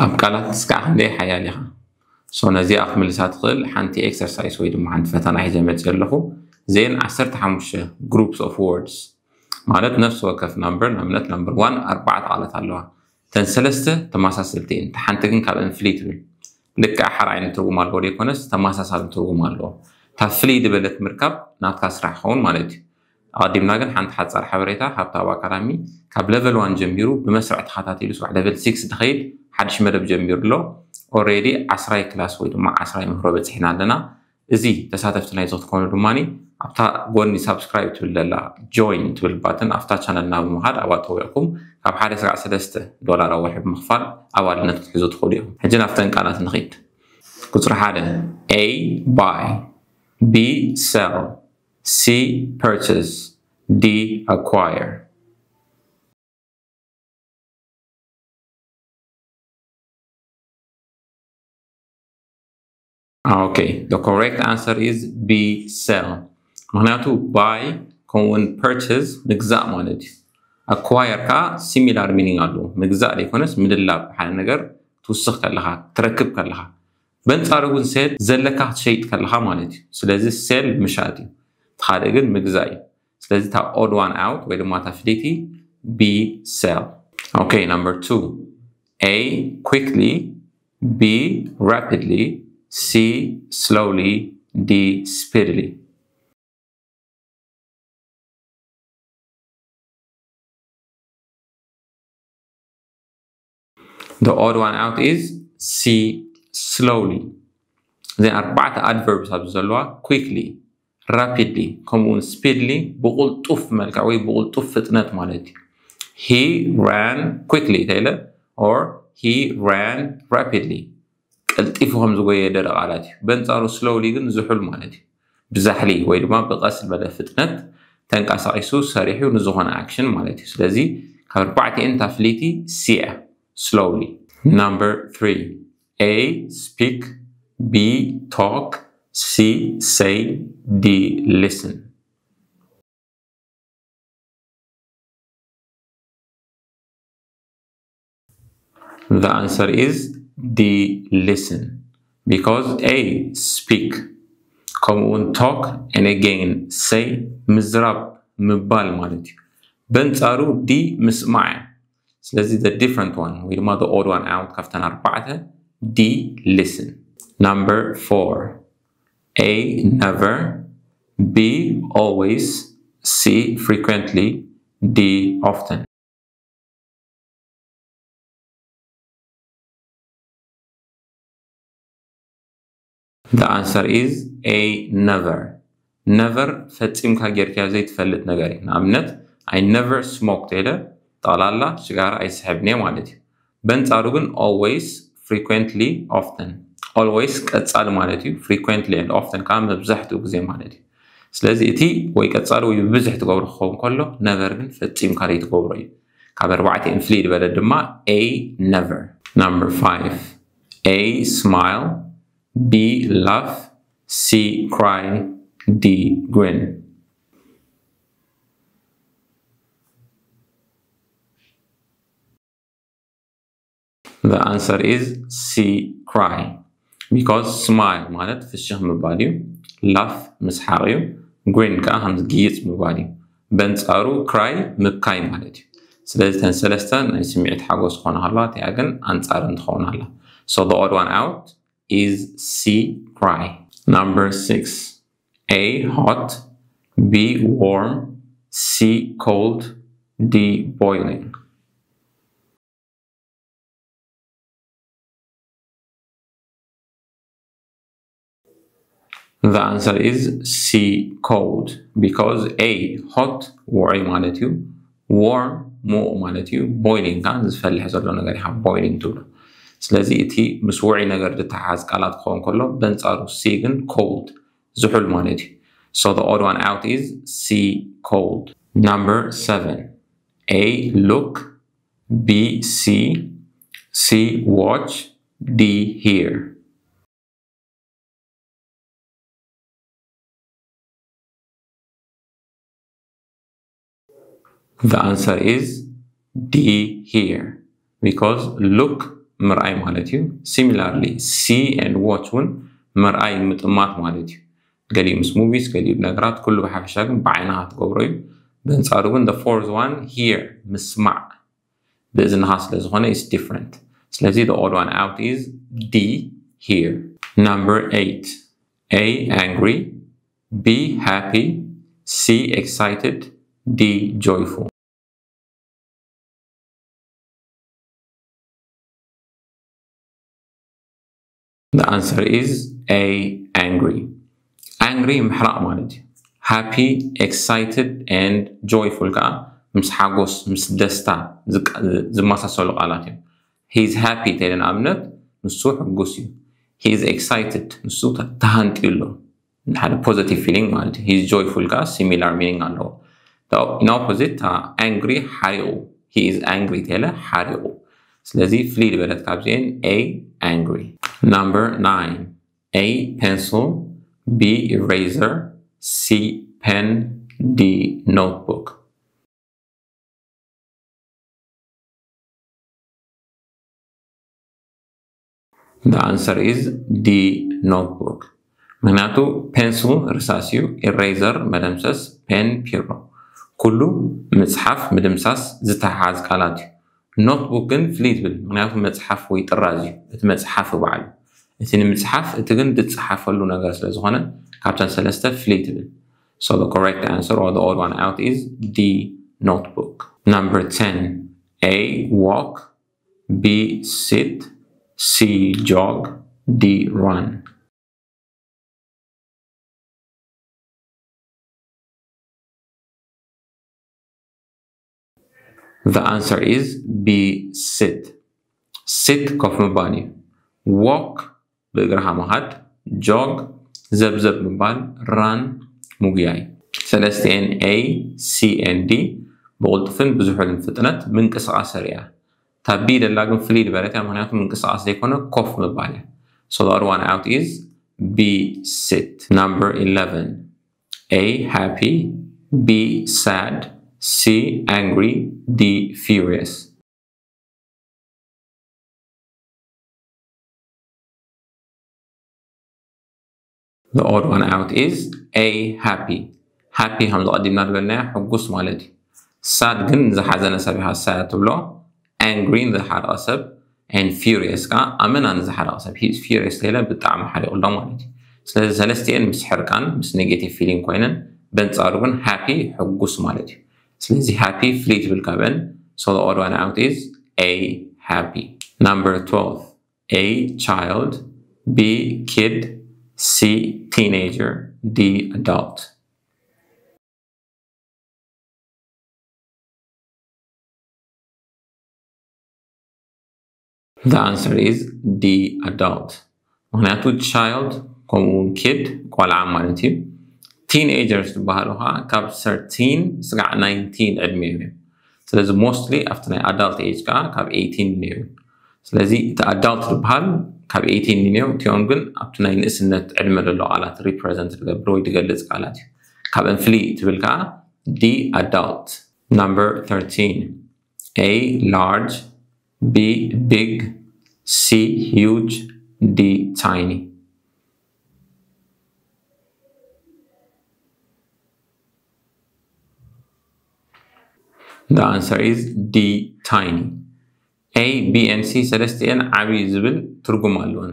ኣብ ቃላት እስካዕ ክንደይ ሓያል ኢኻ? So ነዚኣ ክትምልሳ ትኽእል ሓንቲ exercise ወይ ድማ ሓንቲ ፈተና ሒዘ መፅእ ኣለኹ። እዚአን ዓሰርተ ሓሙሽተ groups of words ማለት ነፍሲ ወከፍ number፣ ንኣብነት number one ኣርባዕተ ቃላት ኣለዋ። እተን ሰለስተ ተመሳሰልቲ እየን፣ እታ ሓንቲ ግን ካብአን ፍልይ ትብል። ልክዕ ሓደ ዓይነት ትርጉም ኣለዎ ዘይኮነስ ተመሳሳሊ ትርጉም ኣለዎ። እታ ፍልይ ዝበለት ምርካብ ናትካ ስራሕ ክኸውን ማለት እዩ። ኣቐዲምና ግን ሓንቲ ሓጻር ሓበሬታ፣ ሃብታብ ኣካዳሚ ካብ level one ጀሚሩ ብመስርዕ ተኸታቲሉ ስዋዕ level six ዝኸይድ ሓድሽ መደብ ጀሚሩ ኣሎ። Already ዓስራይ ክላስ ወይ ድማ ዓስራይ ምህሮ በጺሕና ኣለና። እዚ ተሳተፍቲ ናይዚ ክትኮኑ ድማ ኣብታ ጎኒ subscribe ትብል ዘላ join ትብል button ኣብታ ቻነልና ብምኻድ ኣብኣ ተዊዕኩም ካብ ሓደ ስጋዕ ሰለስተ ዶላር ኣብ ወርሒ ብምኽፋል ኣባልነት ክትሕዙ ትኽእሉ ኢኹም። ሕጂ ናብተን ቃላት ንኺድ። ቁጽሪ ሓደ፣ A፣ buy፣ B፣ sell፣ C፣ purchase፣ D፣ acquire። Okay, the correct answer is B, sell. ምኽንያቱ buy ከምኡውን purchase ምግዛእ ማለት እዩ። Acquire ከዓ similar meaning ኣለዎ። ምግዛእ ዘይኮነስ ምድላብ፣ ሓደ ነገር ትውስኽ ከለኻ፣ ትረክብ ከለኻ። በንጻሩ ግን sell ዘለካ ክትሸይጥ ከለኻ ማለት እዩ። ስለዚ sell ምሻጥ እዩ፣ እቲ ካልእ ግን ምግዛእ እዩ። ስለዚ እታ odd one out ወይ ድማ እታ ፍልይቲ B፣ sell። Okay, number two, A፣ quickly፣ B፣ rapidly፣ C፣ slowly፣ D፣ speedily። The odd one out is C, slowly. እዘን ኣርባዕተ adverbs ኣብዚ ዘለዋ፣ quickly፣ rapidly ከምኡውን speedily ብቕልጡፍ መልክዕ ወይ ብቕልጡፍ ፍጥነት ማለት እዩ። He ran quickly ተይለ or he ran rapidly ቀልጢፉ ከም ዝጎየ ደረ ቃላት እዩ። በንጻሩ slowly ግን ዝሑል ማለት እዩ። ብዛሕሊ ወይ ድማ ብቐስ ዝበለ ፍጥነት ተንቀሳቒሱ ሰሪሑ ንዝኾነ action ማለት እዩ። ስለዚ ካብ ኣርባዕቲኤን እታ ፍልይቲ C እያ፣ slowly። Number three, A, speak፣ B, talk፣ C, say፣ D, listen። The answer is D, listen. Because A, speak፣ ከምኡውን talk and again say ምዝራብ፣ ምባል ማለት እዩ። በንጻሩ D ምስማዕ እያ። ስለዚ the different one ወይ ድማ the odd one out ካብተን ኣርባዕተ D, listen። Number four, A, never፣ B, always፣ C, frequently፣ D, often። The answer is A, never. Never ፈጺምካ ጌርካዮ ዘይትፈልጥ ነገር እዩ። ንኣብነት I never smoked ኢለ ጠቕላላ ሽጋራ ኣይስሕብን እየ ማለት እዩ። በንጻሩ ግን always፣ frequently፣ often። Always ቀጻሊ ማለት እዩ፣ frequently and often ከዓ መብዛሕትኡ ግዜ ማለት እዩ። ስለዚ እቲ ወይ ቀጻሊ ወይ ብብዝሒ ትገብሮ ክኸውን ከሎ never ግን ፈጺምካ ዘይትገብሮ እዩ። ካብ ኣርባዕቲኤን ፍልይ ዝበለ ድማ A, never። Number five, A, smile፣ B, laugh፣ C, cry፣ D, grin። The answer is C, cry. Because smile ማለት ፍሽኽ ምባል እዩ፣ laugh ምስሓቕ እዩ፣ grin ከዓ ከም ዝግይጽ ምባል እዩ። በንጻሩ cry ምብካይ ማለት እዩ። ስለዚ እተን ሰለስተ ናይ ስምዒት ሓጎስ ክኾና ከለዋ፣ እቲኣ ግን ኣንጻረን ትኸውን ኣላ። So the odd one out is C, cry. Number six, A, hot፣ B, warm፣ C, cold፣ D, boiling። The answer is C, cold, because A, hot፣ ውዑይ ማለት እዩ፣ warm፣ ሙቕ ማለት እዩ፣ boiling ከዓ ዝፈልሕ ዘሎ ነገር ኢኻ boiling ትብሎ። ስለዚ እቲ ምስ ውዑይ ነገር ዝተሓሓዝ ቃላት ክኸውን ከሎ፣ በንጻሩ C ግን cold፣ ዝሑል ማለት እዩ። So the odd one out is C, cold. Number seven, A, look፣ B, see፣ C, watch፣ D, hear። The answer is D, hear, because look ምርኣይ ማለት እዩ። Similarly, see and watch እውን ምርኣይ ምጥማት ማለት እዩ። ገሊኡ ምስ movies፣ ገሊኡ ነገራት፣ ኩሉ ብሓፈሻ ግን ብዓይንኻ ትገብሮ እዩ። በንጻሩ ግን the fourth one, hear፣ ምስማዕ፣ ብእዝንኻ ስለ ዝኾነ is different። ስለዚ the odd one out is D, hear. Number eight. A, angry. B, happy. C, excited. D, joyful. The answer is A, angry. Angry ምሕራቕ ማለት እዩ። Happy, excited and joyful ከዓ ምስ ሓጎስ፣ ምስ ደስታ ዝመሳሰሉ ቃላት እዮም። He is happy ተይለ ንኣብነት ንሱ ሕጉስ እዩ። He is excited፣ ንሱ ተሃንጥዩ ኣሎ። ሓደ positive feeling ማለት እዩ። He is joyful ከዓ similar meaning ኣለዎ። In opposite፣ angry ሓሪቑ። He is angry ተይለ ሓሪቑ። ስለዚ ፍልይ ዝበለት ካብዚኤን A, angry. Number nine. A, pencil. B, eraser. C, pen. D, notebook. The answer is D, notebook. ምክንያቱ ፔንስል ርሳስ እዩ፣ ኢሬዘር መደምሰስ፣ ፔን ፒሮ። ኩሉ ምጽሓፍ ምድምሳስ ዝተሓሓዝ ቃላት እዩ። ኖትቡክ ግን ፍልይ ትብል፣ ምክንያቱ መጽሓፍ ወይ ጥራዝ እዩ፣ እቲ መጽሓፍ ባዕሉ። እቲ ንምጽሓፍ፣ እቲ ግን ዝጸሓፈሉ ነገር ስለ ዝኾነ ካብተን ሰለስተ ፍልይ ትብል። So the correct answer or the odd one out is D, notebook. Number ten. A, walk. B, sit. C, jog. D, run. The answer is B, sit. Sit ኮፍ ምባል እዩ። Walk ብእግርኻ ምኻድ፣ jog ዘብዘብ ምባል፣ run ምጉያይ። ሰለስቲኤን A, C and D ብቕልጡፍን ብዝሑልን ፍጥነት ምንቅስቓስ ርእያ። እታ B ደላ ግን ፍልይ ዝበለት እያ፣ ምክንያቱ ምንቅስቓስ ዘይኮነ ኮፍ ምባል እያ። So the other one out is B, sit. Number eleven. A, happy. B, sad. C, angry. D, furious. The odd one out is A, happy. Happy ከም ዝቐዲምና ዝበልናዮ ሕጉስ ማለት እዩ። Sad ግን ዝሓዘነ ሰብ ኢኻ sad ትብሎ። Angry ንዝሓረቐ ሰብ and furious ከዓ ኣመና ንዝሓረቐ ሰብ። He is furious ተይለ ብጣዕሚ ሓሪቑ ኣሎ ማለት እዩ። ስለዚ ሰለስቲኤን ምስ ሕርቃን፣ ምስ negative feeling ኮይነን፣ በንጻሩ ግን happy ሕጉስ ማለት እዩ። ስለዚ happy ፍልይ ትብል ካብአን። So the odd one out is A, happy. Number twelve. A, child. B, kid. C, teenager. D, adult. The answer is D, adult. ምክንያቱ child ከምኡ እውን kid ቆልዓ ማለት እዩ። Teenagers ዝበሃሉ ከዓ ካብ thirteen ስጋዕ nineteen ዕድሚኦም እዮም። ስለዚ mostly ኣብቲ ናይ adult age ከዓ ካብ eighteen ነይሩ። ስለዚ እቲ adult ዝበሃል ካብ eighteen ነይሩ፣ እቲኦም ግን ኣብቲ ናይ ንእስነት ዕድመ ዘሎ ቃላት represent ዝገብር ወይ ዝገልጽ ቃላት እዩ። ካብአን ፍልይ ትብል ከዓ D, adult. Number thirteen. A, large. B, big. C, huge. D, tiny. The answer is D, tiny. A, B and C ሰለስቲኤን ዓብዪ ዝብል ትርጉም ኣለወን።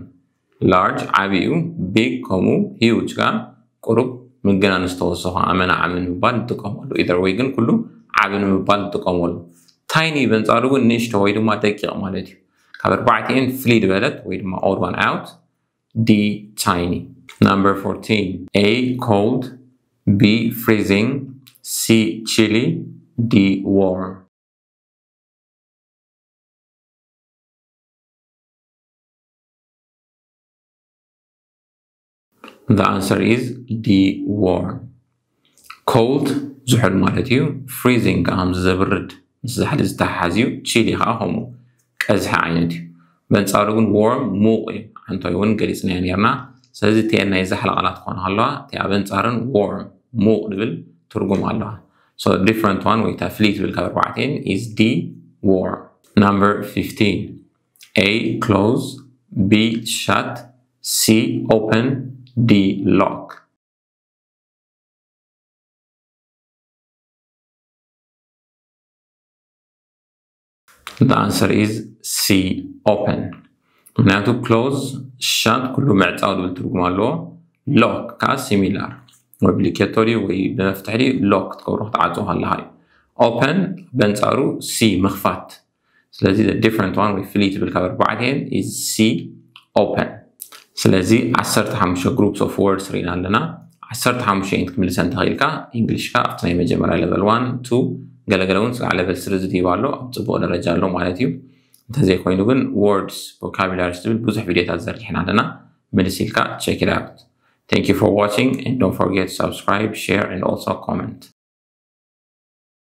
Large ዓብዪ እዩ፣ big ከምኡ፣ huge ከኣ ቁሩብ ምግናን ዝተወሰኾ ኣመና ዓቢ ንምባል ንጥቀመሉ። Either way ግን ኩሉ ዓቢ ንምባል ንጥቀመሉ። Tiny በንጻሩ ግን ንእሽቶ ወይ ድማ ደቂቕ ማለት እዩ። ካብ ኣርባዕቲኤን ፍልይ ዝበለት ወይ ድማ odd one out D, tiny. Number fourteen. A, cold. B, freezing. C, chilly. D, warm. The answer is D, warm. Cold ዝሑል ማለት እዩ። Freezing ከዓ ከምዚ ዘብርድ ምስ ዛሕሊ ዝተሓሓዝ እዩ። Chilly ከዓ ከምኡ ቀዝሒ ዓይነት እዩ። በንጻሩ ግን warm ሙቕ እዩ። ሓንቶይ እውን ገሊጽናዮ ነርና። ስለዚ እቲአን ናይ ዛሕሊ ቃላት ክኾና ከለዋ እቲኣ በንጻረን warm ሙቕ ዝብል ትርጉም ኣለዋ። So different one ወይ እታ ፍልይ ትብል ካብ ኣርባዕቲኤን is D, warm. Number fifteen. A close, B shut, C open, D lock. The answer is C open. ምክንያቱ close፣ shut ኩሉ ምዕጻው ዝብል ትርጉም ኣለዎ። Lock ከዓ similar ወይ ብሊኬቶ ድዩ ወይ ብመፍትሒ ድዩ lock ክትገብሮ ክትዓጽዎ ከለኻ እዩ። Open በንጻሩ C ምኽፋት። ስለዚ different one ወይ ፍልይ ትብል ካብ ኣርባዕቲኤን is C open። ስለዚ ዓሰርተ ሓሙሽተ groups of words ርኢና ኣለና። ዓሰርተ ሓሙሽተ እየን ክትምልሰን ተኽኢልካ English ካ ኣብቲ ናይ መጀመርያ level one two ገለገለ እውን ስጋዕ level three ዝድይብ ኣሎ ኣብ ፅቡቕ ደረጃ ኣሎ ማለት እዩ። እንተዘይኮይኑ ግን words vocabularies ዝብል ብዙሕ ቪዲዮታት ዘርጊሕና ኣለና። ምልስ ኢልካ check it out። Thank you for watching and don't forget to subscribe, share and also comment.